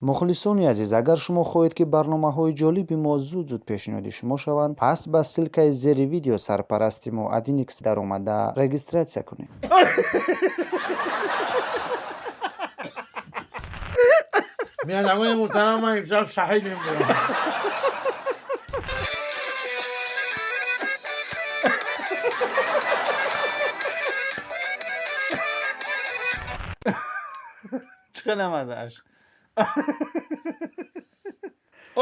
Мухлисони азиз, агар шумо хоҳед, ки барномаҳои ҷолиби мо зуд-зуд пешниҳоди шумо шаванд, пас ба ссылкаи зери видео сарпарасти мо 1X даромада регистрация кунед. Бинандагони муҳтарам, ман имшаб шаҳид мемонам. Чӣ намазааш?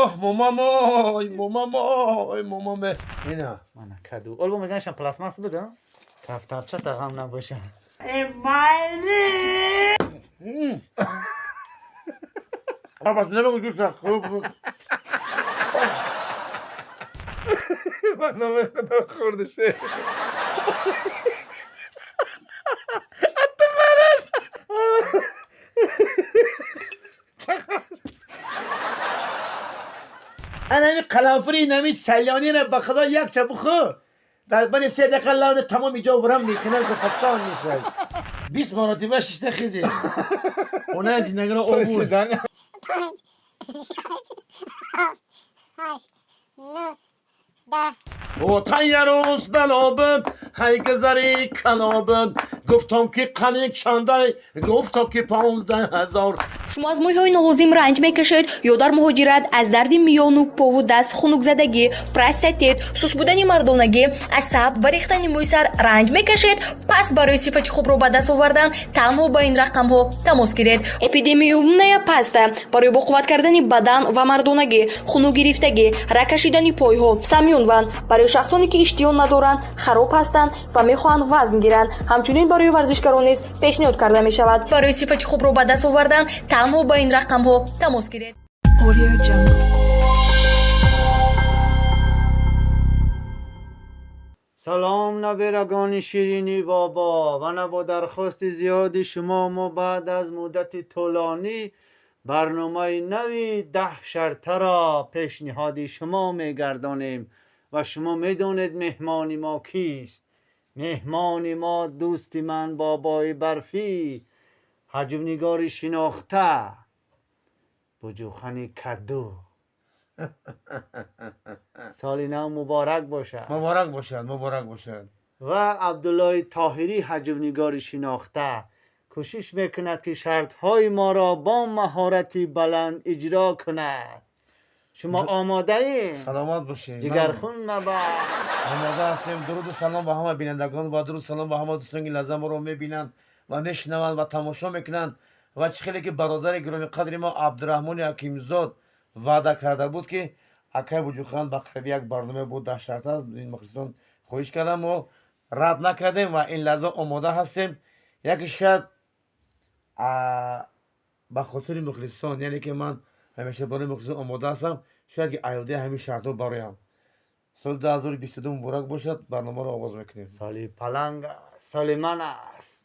Оҳ, момамой, момамой, момаме. Ина. Мана каду. Олбо меганашам пластмасс буда? Кафтарча тағам набоша. Абас набагу дӯста хуб. Ба номи Худо хӯрдише. Ана ҳамин қаламфури нами салёнӣ ра ба Худо якча бихӯр. Дар бани 3 дақиқа лавни тамоми ҷо вурам мекунад, ки фасон мешавад. 20 маротиба шишта хезе. Она зиндагиро обуд. 5, 6, 7, 8, 9, 10. Отан ярӯз балобин, ҳай гузари калобин. Гуфтам ки қани чандай, гуфтам ки 15 000. Шумо аз мӯйҳои нолозим ранҷ мекашед ё дар муҳоҷират аз дарди миёну пову даст, хунукзадагӣ, простатит, суст будани мардонагӣ, асаб ва рехтани мӯи сар ранҷ мекашед? Пас барои сифати хубро ба даст овардан танҳо ба ин рақамҳо тамос гиред. Эпидемиумная паста барои боқувват кардани бадан ва мардонагӣ, хунукгирифтагӣ, рагкашидани пойҳо. Самюнван барои шахсоне, ки иштиҳо надоранд, хароб ҳастанд ва мехоҳанд вазн гиранд. Ҳамчунин барои варзишгарон низ пешниҳод карда мешавад. Барои сифати хубро ба даст овардан танҳо ба ин рақамҳо тамос гиред. Audio Jungle. Салом, набирагони ширини бобо. Ва бо дархости зиёди шумо мо баъд аз муддати тӯлонӣ барномаи нави 10 шартаро пешниҳоди шумо мегардонем. Ва шумо медонед, меҳмони мо кист. Меҳмони мо дӯсти ман, бобои барфӣ, ҳаҷвнигори шинохта, Буҷухани каду. Соли нав муборак бошад. Муборак бошад, муборак бошад. Ва Абдуллои Тоҳирӣ, ҳаҷвнигори шинохта, кӯшиш мекунад, ки шартҳои моро бо маҳорати баланд иҷро кунад. Шумо омодаед? Саломат бошед. Ҷигархун мабод. Омода ҳастем. Дуруду салом ба ҳама бинандагон ва дуруд салом ба ҳама дӯстон, ки лаҳза моро мебинанд ва мешунаванд ва тамошо мекунанд. Ва чӣ хеле ки бародари гиромиқадри мо Абдураҳмони Ҳакимзод ваъда карда буд, ки акай Буҷухан ба қариби як барнома бо 10 шарт аст, ин мухлисон хоҳиш кардам, мо рад накардем ва ин лаҳза омода ҳастем. Яке шояд ба хотири мухлисон, яъне ки ман ҳамеша барои мухлисон омода ҳастам, шояд ки аёдаи ҳамин шартҳо бароям. Соли 2022 муборак бошад. Барномаро оғоз мекунем. Соли паланг аст, соли ман аст.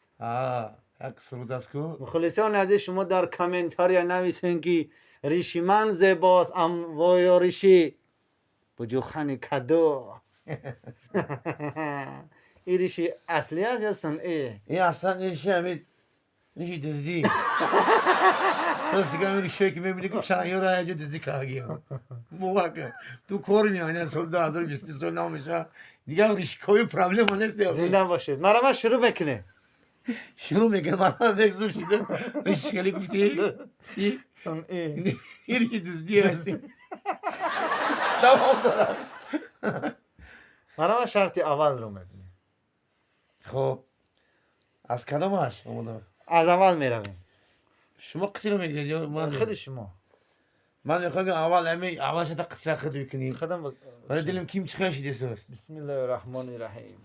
Як суруд аст ку. Мухлисони азиз, шумо дар комментария нависен, ки риши ман зебост ё риши Буҷухани каду. Ин риши аслӣ аст ё сунъӣ? Ин аслан риши ҳамин риши дуздӣ. Рост дига, ҳамин ришое ки мебинӣ, ки чаёра яҷо дуздӣ кардагиам. Бовар кун, ту кор меояд, соли 2023 сол нав мешавад, дига ришкои проблема нест. Зинда бошед. Марама, шурӯъ мекунем. Шурӯъ мекунем. Марама, як зур шида риши хеле гуфтӣ чӣ? Сунъӣ. Ин риши дуздӣ аст, давом дорад. Марама, шарти аввалро мебинем. Хоб, аз кадомаш омода? Аз аввал меравем. Шумо қитиро мегиред ё ман? Худи шумо. Ман мехоҳам, ки аввал ҳами аввал шата қитра худ мекунӣ. Худам. Вале дилим ким чихел шидесост. Бисмиллоҳи раҳмони раҳим.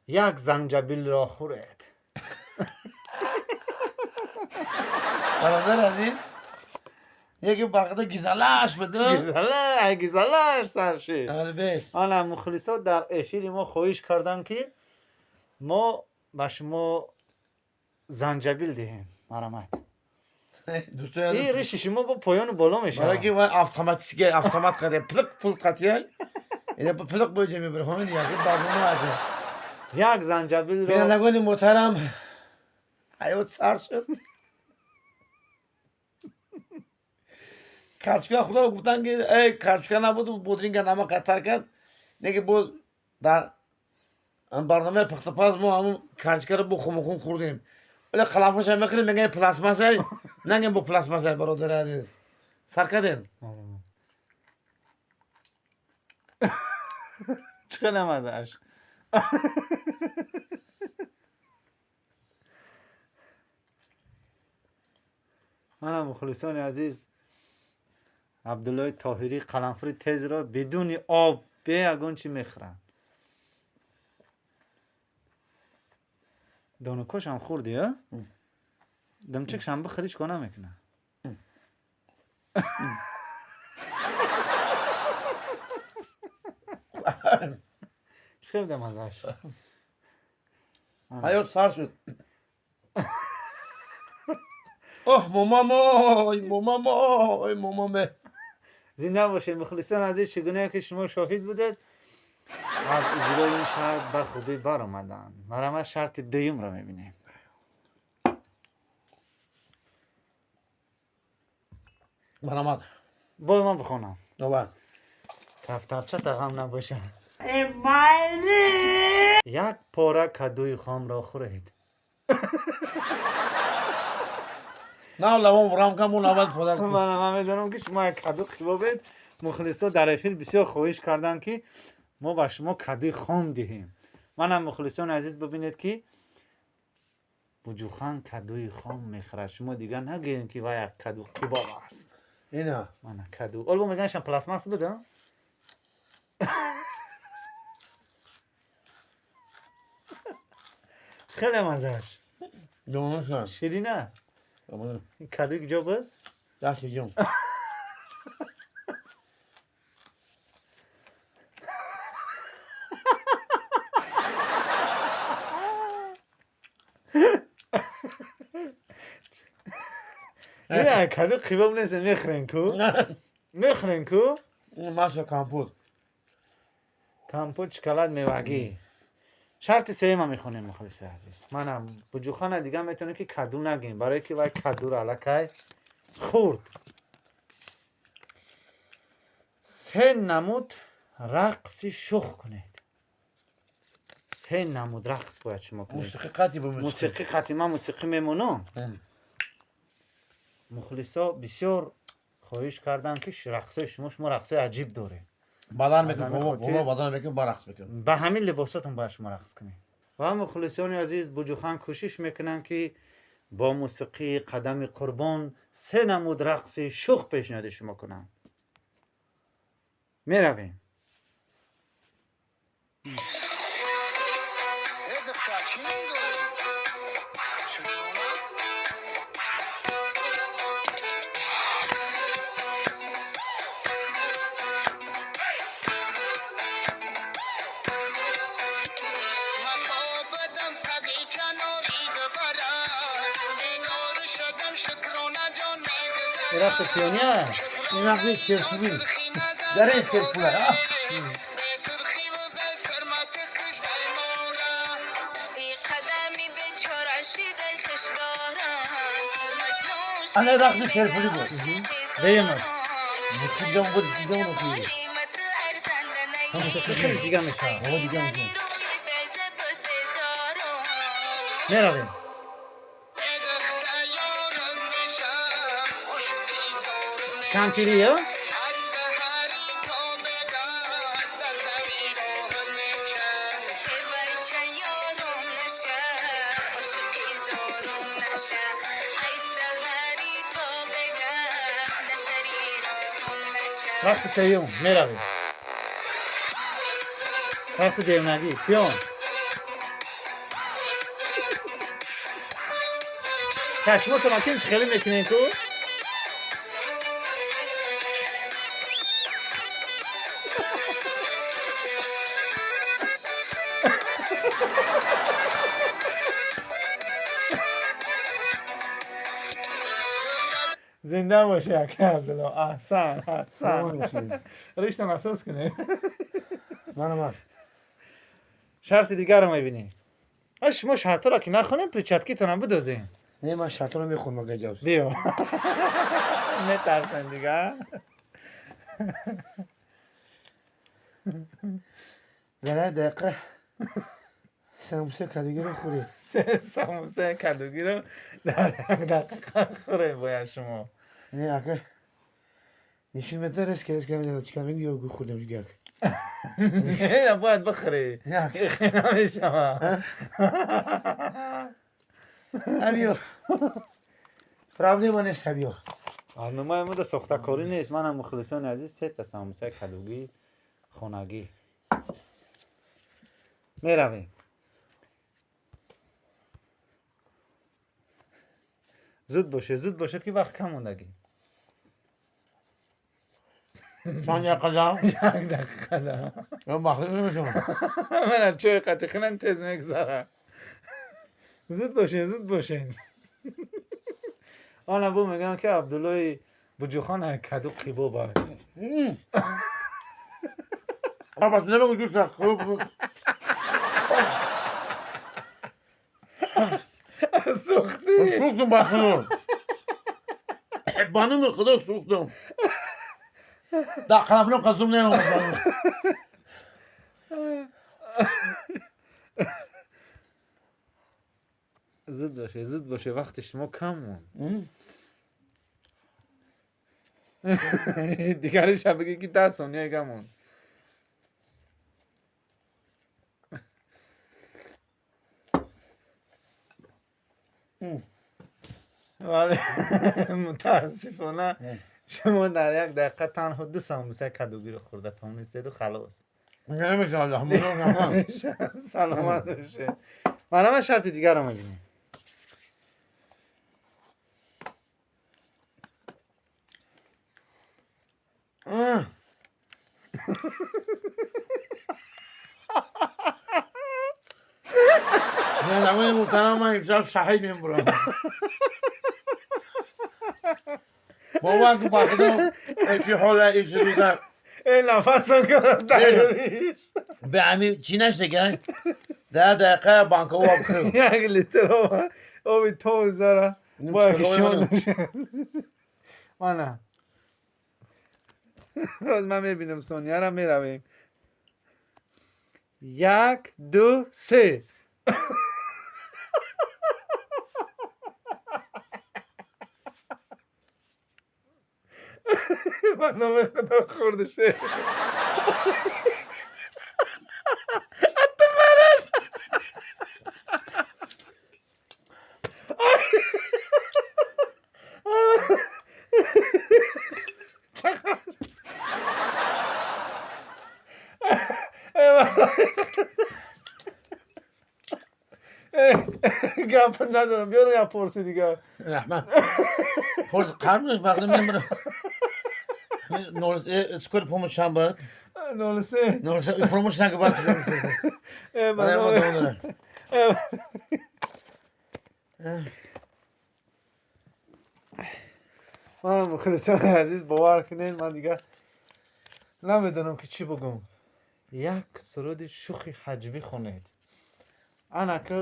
Як занҷабилро хӯред. Бародар азиз, яке бақда гизалаш буда. Гизала, гизалаш сар шид. Албес. Ана мухлисо дар эфири мо хоҳиш карданд, ки мо ба шумо занҷабил диҳем. Марамат. Дӯстои Ин риши шумо бо поёну боло барои мешавад. Ки вай автоматически автомат карда, плиқ пул қатия, ина плиқ боҷа мебара. Ҳамин яке барнома аст. Як занҷабилро Бинандагони муҳтарам, Ҳаёт сар шуд. Карчука худо гуфтан ки эй карчука набуд, бодринга намак қатар кард. Неки боз дар барномаи пухтупаз мо ҳамун карчукаро бо хумухум хӯрдем. Вале қаламфурша мехӯрем, мегӯем пластмассай, нагем бо пластмассай, бародари азиз. Сар кардем? Чӣ қадар мазааш? Манам мухлисони азиз, Абдуллои Тоҳирӣ қаламфури тезро бидуни об бе ягон чӣ мехӯранд. Донукошам хӯрдӣ, а? Думчикшам бихӯрӣ, чӣ кор намекунад? Чӣ хел буда мазааш? Ҳаёт сар шуд. Оҳ, момамой, момамой, момаме. Зинда бошед, мухлисон азиз, чӣ гуна ки шумо шоҳид будед, аз иҷрои ин шарт ба хубӣ баромаданд. Марҳамат, шарти дуюмро мебинем. Марҳамат. Боз ман бихонам. Навбат. Тафтарчата ғам набошад. Як пора кадуи хомро хӯред. На лавон бурам кам, он аввал пода. Ман медонам ки шумо як каду хибобед. Мухлисо дар эфир бисёр хоҳиш карданд ки мо ба шумо кадуи хом диҳем. Манам мухлисони азиз, бибинед ки Буҷухан кадуи хом мехӯрад. Шумо дигар нагӯед ки вай як каду кибоб аст. Ина. Мана каду. Олбо меганашам пластмасс буд, а? Хеле мазааш. Донашам. Ширина. Каду куҷо буд? Дасти ҷон. Ина каду қибоб нест, мехӯрен ку? Мехӯрен ку? Маша компот. Компот, шоколад, мевагӣ. Шарти сеюма мехонем, мухлиси азиз. Манам Буҷухана дигар метавонем ки каду нагем, барое ки вай кадуро аллакай хӯрд. Се намуд рақси шух кунед. Се намуд рақс бояд шумо кунед. Мусиқӣ қатъи бо мусиқӣ. Мусиқӣ қатъи, ман мусиқӣ мемонам. Мухлисо бисёр хоҳиш карданд ки рақсҳои шумо рақсҳои аҷиб доред. Бадан мекунем, бадан мекунем, ба рақс мекунем. Ба ҳамин либосатон бояд шумо рақс кунед. Ва мухлисони азиз, Буҷухан кӯшиш мекунанд ки бо мусиқии Қадами Қурбон се намуд рақси шух пешниҳоди шумо кунанд. Меравем. Рақси пионер. Ин рақси шерпулӣ. Дар ин шерпула. Ана рақси шерпулӣ буд. Деемаш. Мусиқӣ буд, дига буд. Мусиқӣ хеле дига мешавад. Ҳо, дига мешавад. Меравем. Кампирия? Рақси сеюм меравем. Рақси девнагӣ, пиён. Чашмотон акин хеле мекунем ку? Зинда бошӣ, ака Абдулло. Аҳсан, аҳсан. Риштан асос кунед. Мана ман. Шарти дигарро мебинем. А шумо шартҳоро ки нахонем, перчаткитонам бидозем. Не, ман шартро мехӯрам, гаҷавз. Биё. Метарсен дига. Дар як дақиқа самбуса кадугиро хӯред. Се самбусаи кадугиро дар як дақиқа хӯред бояд шумо. Не, ака нишон медиҳад, резко резко чикар мегӯ, ё хӯрдам гак. Не, бояд бихӯрӣ. Не. Намешавад. Биё, проблема нест, биё. Барномаи мо да сохтакорӣ нест. Манам, мухлисони азиз, сета самбусаи кадугии хонагӣ. Меравем. Зуд бошед, зуд бошед, ки вақт кам мондагӣ. Чанд дақиқа дам? Як дақиқа дам. Махлус мешавам. Мана чой қатӣ хӯрен, тез мегузарад. Зуд бошед, зуд бошед. Ана бу мегӯям, ки Абдуллои Буҷухон каду қибоб аст. Абас набагу, дӯста хуб. Сӯхтӣ. Сӯхтум, ба Худо. Ба номи Худо сӯхтум. Дар қаламфилам қасум намеомад. Зуд бошед, зуд бошед, вақти шумо кам монд. Дигариша бигӣ, ки 10 сония га монд. Вале мутаассифона шумо дар як дақиқа танҳо ду самбусаи кадугиро хӯрда тавонистеду халос. Намешавад. Саломат бошед. Марҳамат, шарти дигарро мебинем. Бинандагони муҳтарам, ман имшаб шаҳид мемурам. Бовар кун, ба Худо, ичи ҳола, ичи рӯза. Э, нафасам гирифт тайёриш. Бе ами чӣ нашдага? Дар дақиқа банка об хӯр. Як литр оби тозара бояд ки шумо нӯшед. Мана. Боз ман мебинам сонияра, меравем. Як, ду, се. Ба номи Худо, хӯрдише. Атту мараз. Чақар. Гап надорам, биёр як порси дигар. Раҳмат. Порси қарб вақти мемурам. Скорый помощь чанд бояд? 03. 03 фуромӯш нака баъд. Э, ба Барои мо номи- давом дорад. Э, манам, мухлисони азиз, бовар кунед, ман дигар намедонам, ки чӣ бугум. Як суруди шухи ҳаҷвӣ хонед. Ана ки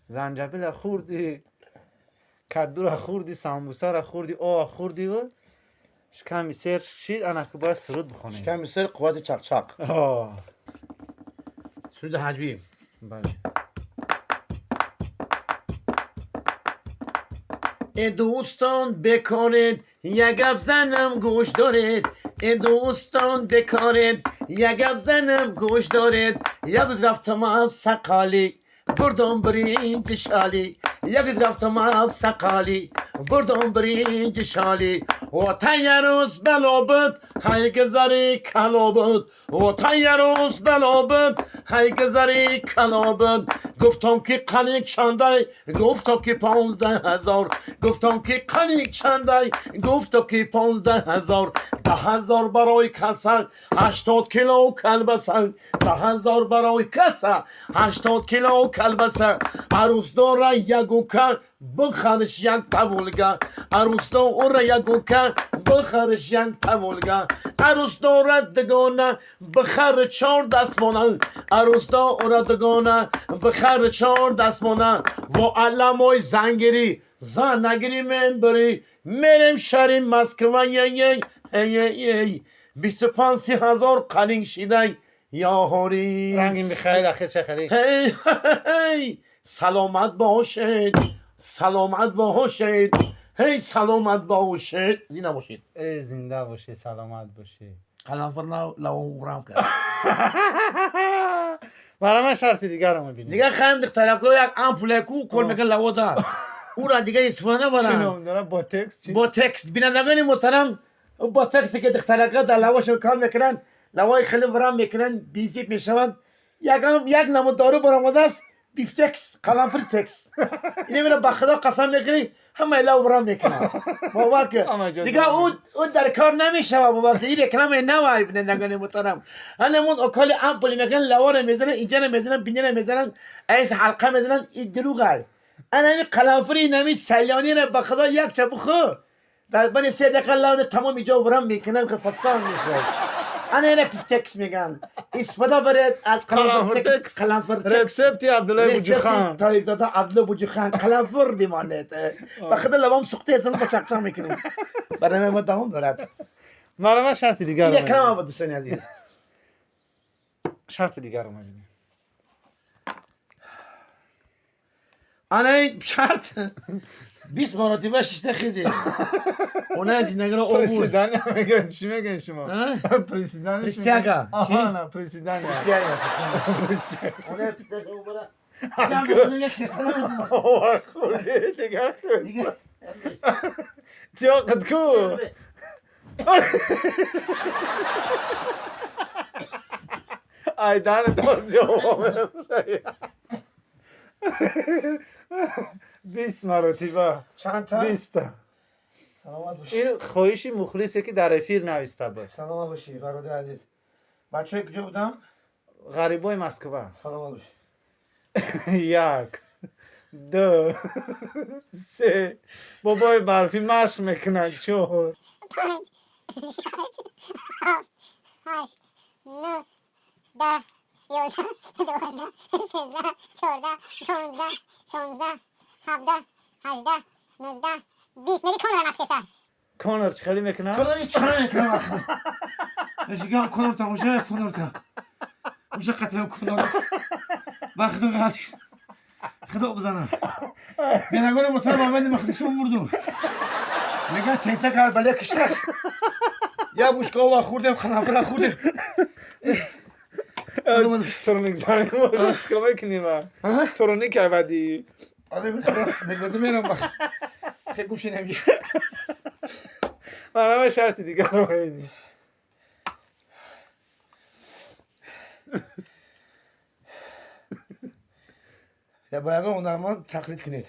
занҷабила хӯрдӣ, каддура хӯрдӣ, самбусара хӯрдӣ, ова хӯрдиву шиками сер шид, ана ки бояд суруд бихонед. Шиками сер, қуввати чақчақ. О, Суруди ҳаҷвӣ. Бале. Э дӯстон, бекоред, як гап занам, гӯш доред. Э дӯстон, бекоред, як гап занам, гӯш доред. Як рӯз рафтам Афсақалӣ, бурдам биринҷи шалӣ. Як рӯз рафтам Афсақалӣ, бурдам биринҷи шалӣ. Ватан як рӯз бало буд, ҳай гузари кало буд. Ватан як рӯз бало буд, ҳай гузари кало буд. Гуфтам, ки қалик чандай? Гуфтам, ки 15 000. Гуфтам, ки қалик чандай? Гуфтам, ки 15 000. 10 000 барои каса, 80 кило калбаса. 10 000 барои каса, 80 кило калбаса. Арӯс дора ягука, бихариш як таволга. Арӯс дора ягука. бихарш як таволга. Арӯс дорад дугона, бихар чор дастмона. Арӯс дорад дугона, бихар чор дастмона. Во аламои зангирӣ, зан нагирӣ мен бирӣ. Мерем шаҳри Москва, ей ей ей. 25-30 ҳазор қалинг шидай, ёҳорӣ. Ранги Михаил ахир ча хеле. Ҳей, ҳей, саломат бошед, саломат бошед, ҳей, саломат бошед, зинда бошед. Эй, зинда бошӣ, саломат бошӣ. Қаламфур лавом кард. Барои ман шарти дигарро мебинем. Дигар хаем духтарако як ампула ку кор мекунад лавода. Ура дигар истифода Чӣ набаранд. ном дорад? Ботекс чӣ? Ботекс. Бинандагони муҳтарам, ботексе ки духтарака дар лавошон кор мекунанд, лавои хеле варам мекунанд, безеб мешаванд. Як намуд дору баромадааст, бифтекс, қаламфури текс. Ина мера ба худо қасам мехӯрӣ, ҳамаи лав варам мекунад. Бовар кун. Ҳама ҷо Дигар ӯ дар кор намешавад, бовар кун. Ин рекламаи навай, бинандагони муҳтарам. Ҳамон околи ампули мекунанд, лавора мезананд, инҷара мезананд, бинера мезананд, айс ҳалқа мезананд, ин дурӯғ аст. Ана ҳамин қаламфури нами салёнира ба худо якча бихӯр. Дар бани 3 дақиқа лавни тамом иҷо варам мекунам, ки фасон мешавад. Ана ина пифтекс мегӯянд. Истифода баред аз қаламфур текс. Қаламфур текс. Рецепти Абдуллои Буҷухан. Тоирзода Абдулло Буҷухан қаламфур бимонед. Ба худо лавом сӯхта аст, ба чақчақ мекунем. Барномаи мо давом дорад. Барои ман шарти дигарро Ин реклама мебинем. буд, дӯстони азиз. Шарти дигарро мебинем. Ана ин шарт 20 маротиба шишта хезед. Онаи зиндагиро обуд. Приседания мегӯянд, чӣ мегӯянд шумо? А? Приседания. Пристяга. Чӣ? Аҳа, на, приседания. Онаи питаша обура. Хӯрде, дигар хӯрд. Тиёқат ку. Ай, дани тозиёво мефурӯяд. 20 маротиба. Чанд та? 20 та. Саломат бошӣ. Ин хоҳиши мухлисе ки дар эфир нависта буд. Саломат бошӣ, бародари азиз. Бачаҳои куҷо буданд? Ғарибои Москва. Саломат бошӣ. Як, ду, се. Бобои барфӣ машқ мекунад. Чор. Панҷ, шаш, ҳафт, ҳашт, нӯҳ, 10, 11, 12, 13, 14, 15, 16, 17, 18, 19, 20. Мери Конора машқ кеса. Конор чӣ хеле мекунад? Конори чӣ хеле мекунад? Мешигам Конор тамошо, Конор та. Уша қатиам Конор. Ба худо ғалат. Худо бизанам. Бинандагони муҳтарам, ман махлисон бурдум. Мегӯянд тентак бале кишташ. Я бушкова хӯрдем, ханафра хӯрдем. Турник занӣ бошад, чикор мекунӣ ма? Турник авадӣ. Оре, мегӯзӣ мерам ба. Хеле гӯшинем. Барои ман шарти дигарро мебинем. Я ба ягон ҳунарманд тақлид кунед.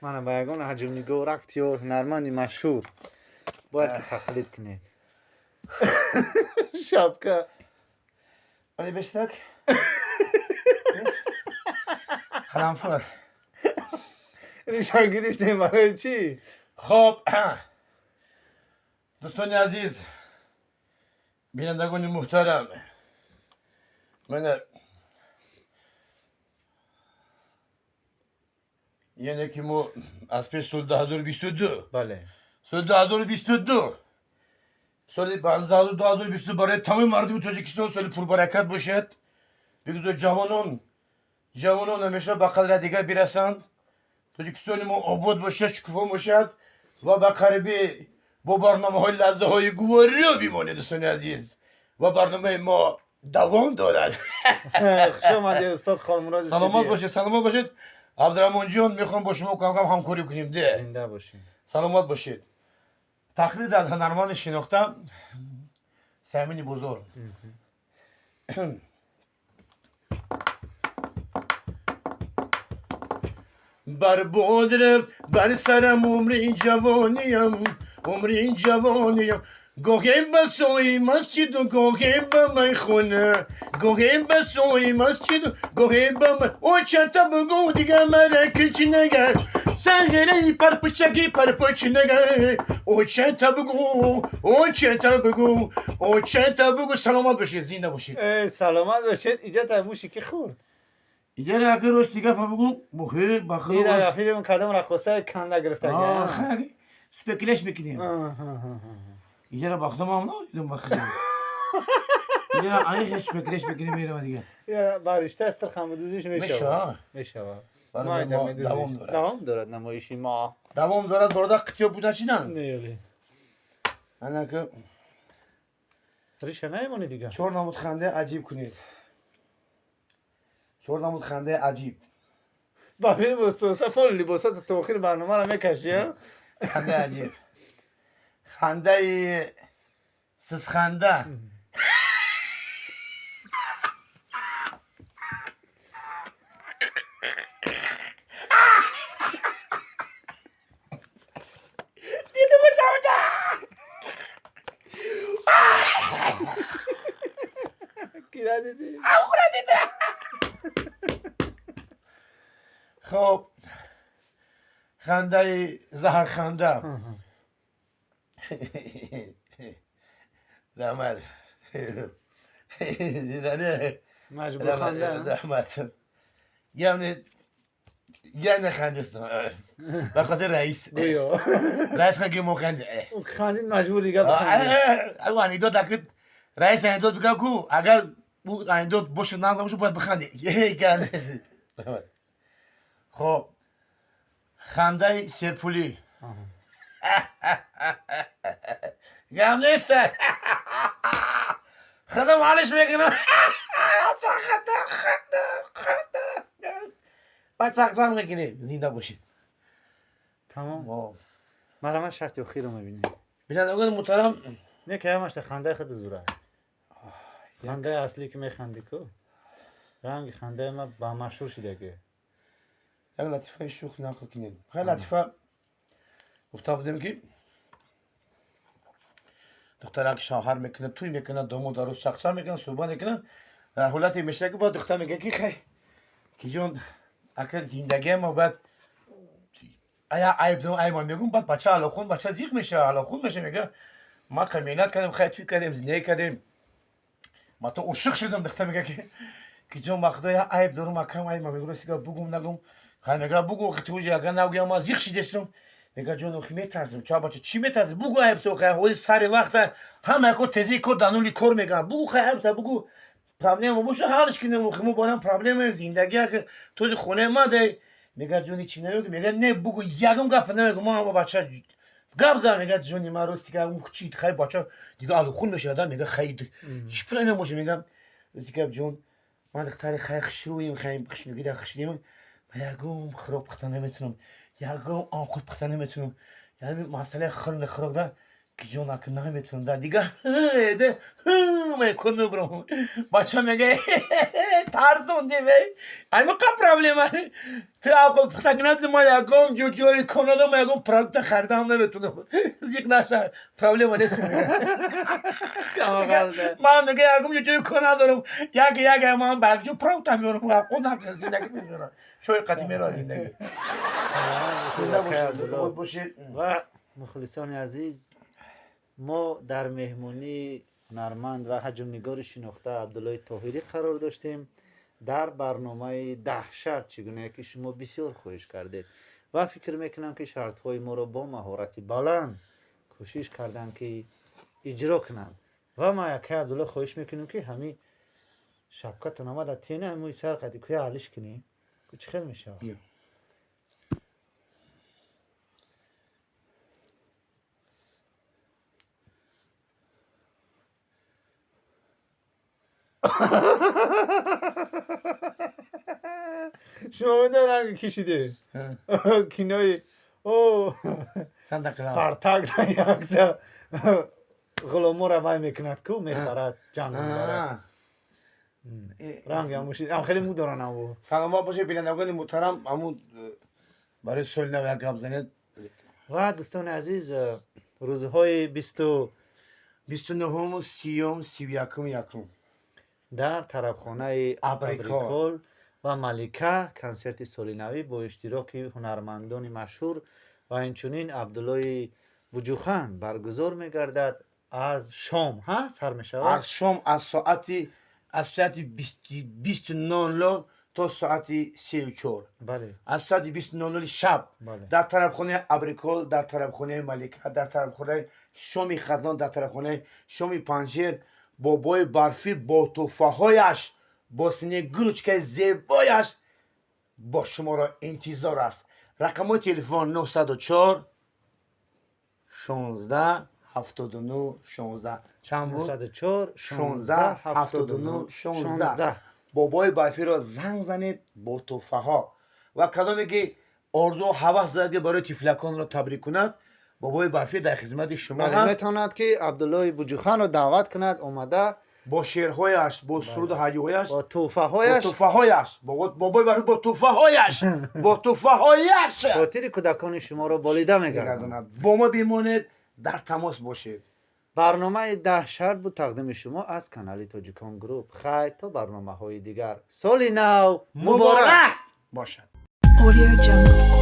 Мана ба ягон ҳаҷмнигор, актёр, ҳунарманди машҳур бояд ки тақлид кунед. Шапка. Али бештак. Қаламфур. Нишон гирифтем барои чӣ? Хоб, дӯстони азиз, бинандагони муҳтарам, мана яъне ки мо аз пеш соли 2022, Бале. соли 2022, соли 2022 барои тамоми мардуми Тоҷикистон соли пурбаракат бошад. Бигузор ҷавонон ҳамеша ба қадри дигар бирасанд, Тоҷикистони мо обод бошад, шукуфон бошад ва ба қарибӣ бо барномаҳои лаҳзаҳои гувориро бимонед, дӯстони азиз, ва барномаи мо давом дорад. Хуш омадед, устод Холмуроди. Саломат бошед, саломат бошед, Абдураҳмонҷон. Мехоҳам бо шумо камкам ҳамкорӣ кунем де. Зинда бошед. Саломат бошед. Тақлид аз ҳунарманди шинохта Самини Бозор. Барбод рафт бар сарам умри ҷавониям, умри ҷавониям. Гоҳе ба сӯи масҷиду, гоҳе ба майхона, гоҳе ба сӯи масҷиду, гоҳе ба о чанта бугӯ, дига мара кич нагар, сағираи парпучаки парпуч нагар, о чанта бугӯ, о чанта бугӯ, о чанта бугӯ. Саломат бошед, зинда бошед. Саломат бошед. Иҷа та муши ки хӯрд? Иҷара ака, рости гапа бугӯ, мухе бахро. Ира филм кадом раққоса канда гирифтага. Спекулеш мекунем. Иҷара бахто мам надидум, бахто. Иҷара ани спекулеш мекунем, мерава дига. Баришта истирхамудузиш мешава. Мешава. Давом дорад. Давом дорад намоиши мо. Давом дорад, бародар, қитё буда чинан? Не. Анака риша наимони дига. Чор намуд хандаи аҷиб кунед. Чор намуд хандаи аҷиб. Ба филм уста пол либосато то охири барномаро мекаши. Хандаи аҷиб. Хандаи сизханда. Хоб, хандаи заҳрханда. Раҳмат. Раҳмат. Яъне хандистам ба хотир раис. Раис хан ки мо ханди. Хандид, маҷбур дига биханди. Анекдот аки раис анекдот бигӯ ку, агар анекдот бошад, нағз бошад, бояд биханди. Хоб, хандаи серпулӣ. Гап неста. Худам ҳалиш мекунам. Баъд чақчақ мекунем. Зинда бошед. Тамом. Мара ман шарти охирро мебинем. Бинандагони муҳтарам. Не, ки ҳамашта хандаи худ зура. Хандаи аслӣ ки механди ку. Ранги хандаи ма ба машҳур шидаги. Як латифаи шӯх нақл кунед. Хеле латифа гуфта будем, ки духтарак шавҳар мекунад, тӯй мекунад, домод арӯз чақчақ мекунад, суҳбат мекунад. Дар ҳолате мешавад, ки бояд духтар мегӯяд, ки хай ки ҷон, ака, зиндагия мо бояд ая айб дорам, айб мегӯм, баъд бача алоқун, бача зиқ мешава, алоқун меша, мега ма қа меҳнат кардем, хай тӯй кардем, зиндагӣ кардем, ма то ошиқ шудам. Духтар мега, ки ҷон, ба худо, я айб дорам, акам, айб мегӯм, рости бугум, нагум? Хай, мега, бугу, туҷи агар нагӯям, ма зиқ шидестум. Мега, ҷон, охи метарсим. Ча, бача, чӣ метарси? Бугу айб то, хай ҳози сари вақта ҳама кор тезии кор данули кор мегӯям, бугу, хай айб та бугу, проблема боша, ҳалш кунем, охи мо бодам проблемаем, зиндагӣ ака този хонаи ма дай. Мега, ҷони, чӣ намегӯ? Мега, не, бугу, ягон гап намегӯ, ма ҳама бача гап зад. Мега, ҷони ма, рости гап, чи хай, бача дига алухун мешавад, мега, хай чӣ проблема боша? Мега, рости гап, ҷон, ман духтари хай хушрӯем, хай хушнугида хушрӯем, ма ягон хӯрок пухта наметунам, ягон овқат пухта наметунам, яъне масъалаи хӯрни хӯрокда, ки ҷон, ака, наметунам да дига кор мебурам. Бача мега, тарсонди, аймақа проблема, ту овқат пухта кунад, ма ягон ҷои кор надорам, ма ягон продукта харидам наметунам, зиқ наша, проблема нест. Ман, мега, ягон ҷои кор надорам, як як ман ба якҷо продукта меорам, қонак зиндагӣ меорам, шои қатӣ мерава зиндагӣ. Зинда бошед, бошед. Ва мухлисони азиз, мо дар меҳмонии ҳунарманд ва ҳаҷмнигори шинохта Абдуллои Тоҳирӣ қарор доштем дар барномаи 10 шарт, чӣ гуна ки шумо бисёр хоҳиш кардед, ва фикр мекунам, ки шартҳои моро бо маҳорати баланд кӯшиш карданд, ки иҷро кунанд. Ва ма якай Абдулло хоҳиш мекунем, ки ҳамин шапкатон омада тена мӯи сар қади кӯя ҳалиш кунем, чӣ хел мешавад? Шумо медонед, ранги кишиде кинои о Спартак якта ғуломоро вай мекунад ку, мехарад, ҷанг мебарад, ранги ҳамуши ам хеле мӯ доран аву. Саломат бошед, бинандагони муҳтарам. Ҳамун барои соли нав як гап занед. Ва дӯстони азиз, рӯзҳои бисту 29-уму, 30-ум, 31-ум, 1-ум. Дар тарабхонаи Абрикол. Абрикол ва Малика консерти солинавӣ бо иштироки ҳунармандони машҳур ва инчунин Абдуллои Буҷухан баргузор мегардад. Аз шом ҳа сар мешавад. Аз шом, аз соати 20:00 то соати 3-чор. Аз соати 20:00 шаб дар тарабхонаи Абрикол, дар тарабхонаи Малика, дар тарабхонаи Шоми Хатлон, дар тарабхонаи Шоми Панҷшер Бобои Барфӣ бо тӯҳфаҳояш, бо снегурочкаи зебояш бо шуморо интизор аст. Рақамҳои телефон: 904 16 79 16. Чанд буд? 904 16 79 16. Бобои Барфиро занг занед бо тӯҳфаҳо. Ва кадоме ки орзу ҳавас дорад, ки барои тифлаконро табрик кунад, Бобои Барфӣ дар хизмати шумо ҳаст. Метавонад, ки Абдуллои Буҷуханро даъват кунад, омада бо шеърҳояш, бо суруду ҳаҷвҳояш, бо бо тӯҳфаҳояш. Тӯҳфаҳояш. Бобои Барфӣ бо тӯҳфаҳояш, бо тӯҳфаҳояш хотири кӯдакони шуморо болида мегардонад. мегардонад. Бо мо бимонед, дар тамос бошед. Барномаи «10 шарт» буд, тақдими шумо аз канали Тоҷикон Груп. Хайр, то барномаҳои дигар. Соли нав муборак! Муборак бошад. Audio Jungle.